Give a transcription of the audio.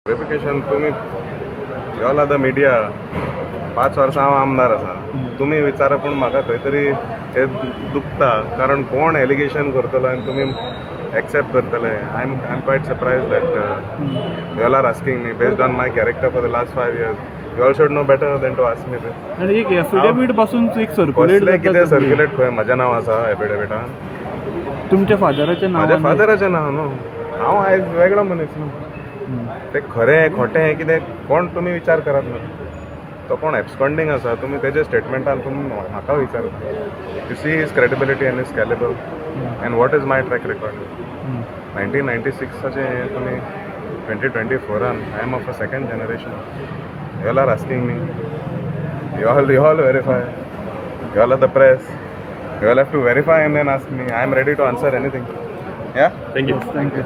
Verification तुमी, you all are the media. 5 वर्सां हांव आमदार आसा. तुमी विचारा, पूण म्हाका खंय तरी हे दुखता, कारण कोण एलिगेशन करतलो आनी तुमी एक्सेप्ट करतले? I am quite surprised that you all are asking me based on my character for the last 5 years. You all should know better than to ask me this. आनी एक एफिडेवीट पासून एक circulate. कसलें कितें circulate? खंय म्हजें नांव आसा एफिडेविटान? तुमच्या फादराच्या म्हाज्या नांवान. फादराचें नांव न्हू. हांव आयज वेगळो मनीस न्हू. ते खरें खोटें कितें कोण तुमी विचार करात न्हू. तो कोण एब्सकॉन्डिंग आसा, तुमी तेजे स्टेटमेंटान तुमी म्हाका विचारता. You see his credibility and his caliber and what is my track record. 1996आचें तुमी 2024आन, I am of a second generation. You all are asking me. You all verify. You all are the press. You all have to verify and then ask me. I am ready to answer anything, yeah. Thank you. Thank you.